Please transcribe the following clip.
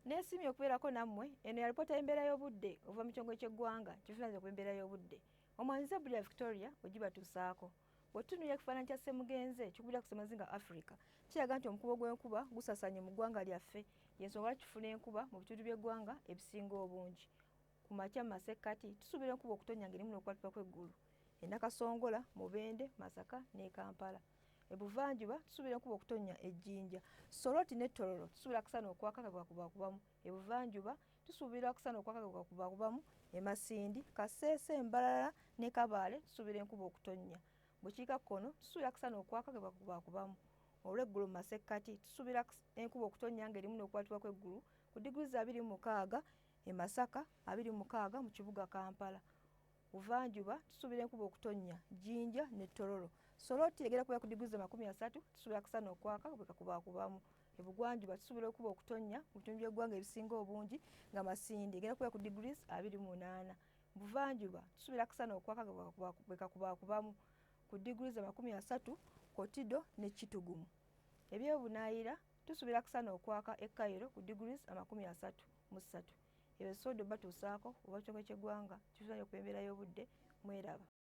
Neesiimye okubeerako nammwe. Eno ya lipoota y'embeera y'obudde okuva mu kitongole ky'eggwanga kivunaanyizibwa ku embeera y'obudde. Omwaniriza Bulira Victoria ogibatuusaako. Bwe tutunuulira ekifaananyi kya Ssemugenze ekikubira ku Ssemazinga Africa, kiraga nti omukubo gw'enkuba gusasaanye mu ggwanga lyaffe. Y'ensonga lwaki tufuna enkuba mu bitundu by'eggwanga ebisinga obungi. Ku makya mu masekkati tusuubira enkuba okutonnya ng'erimu n'okukwatibwa kw'eggulu e Nakasongola, Mubende, Masaka n'e Kampala. Ebuvanjuba tusuubira enkuba okutonnya e Jinja, Soroti ne Tororo tusuubira akasana okwaka nga bwekakubakubamu. Ebuvanjuba tusuubira akasana okwaka nga bwekakubakubamu e Masindi, Kasese, Mbarara ne Kabale tusuubira enkuba okutonnya. Bukiikakkono tusuubira akasana okwaka nga bwekakubakubamu. Olweggulo mu masekkati tusuubira enkuba okutonnya ng'erimu n'okukwatibwa kw'eggulu ku diguli za 26 e Masaka, 26 mu kibuga Kampala. Buvanjuba tusuubira enkuba okutonnya Jinja ne Tororo. Soroti egenda kubeera ku diguli za 30, tusuubira akasana okwaka bwe kakubaakubamu. Ebugwanjuba tusuubira okuba okutonnya mu bitundu by'eggwanga ebisinga obungi nga Masindi egenda kubeera ku degrees 28. Buvanjuba tusuubira akasana okwaka bwe kakubaakubamu ku degrees 30 Kotido ne Kitugumu. Ebyebunaayira tusuubira akasana okwaka e Cairo ku degrees 33. Ebyo sodo batuusaako oba kitongole ky'eggwanga kivunaanyizibwa ku embeera y'obudde mweraba.